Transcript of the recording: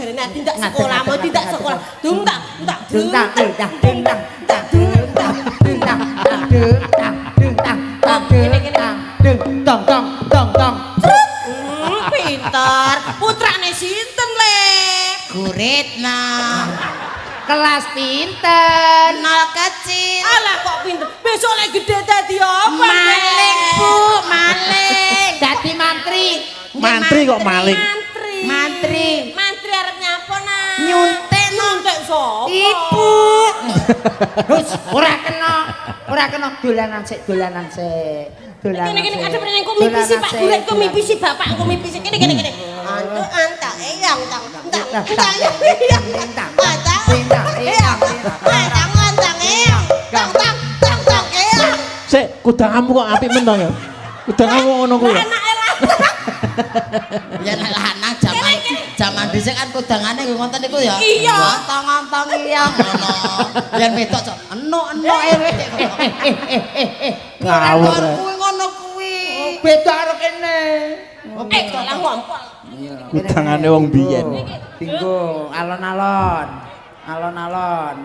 jarene tindak sekolah, mau tindak sekolah. Dung tak, tak Dung tak dung tak dung tak tak dung tak dung tak tak dung tak dung tak tak dung tak dung tong tong tong tong. Pinter. Putrane sinten, Le? Guritna. Kelas pinten? Nol kecil. Alah kok pinter. Besok lek gede dadi apa? Maling, Bu, maling. Dadi mantri. Mantri kok maling. Mantri. Mantri. Mantri arep nyapa, Nak? Nyuntik no. Nyuntik sapa? Ibu. Hus, ora kena. Ora kena dolanan sik, dolanan sik. Dolanan. Kene kene sik. ada meneng kok mimpi si Pak Dolanan Gurit sik, kok mimpi si bapak kok mimpi si kene kene kene. Antu anta eyang tang tang tang eyang tang tang tang eyang tang tang eyang tang tang tang tang eyang. Sik, kudangamu kok apik men to ya? Kudangamu ngono kuwi. ya? Anake lah. Ya nek lanang jaman jaman dhisik kan kudangane nggih ngoten niku ya. Iya. Antang-antang iya ngono. Yen wedok cok enuk-enuk e. Ngawur. Ora kuwi ngono kuwi. Beda karo kene. Eh, lah ngompol. Kudangane wong biyen. Dinggo alon-alon. Alon-alon.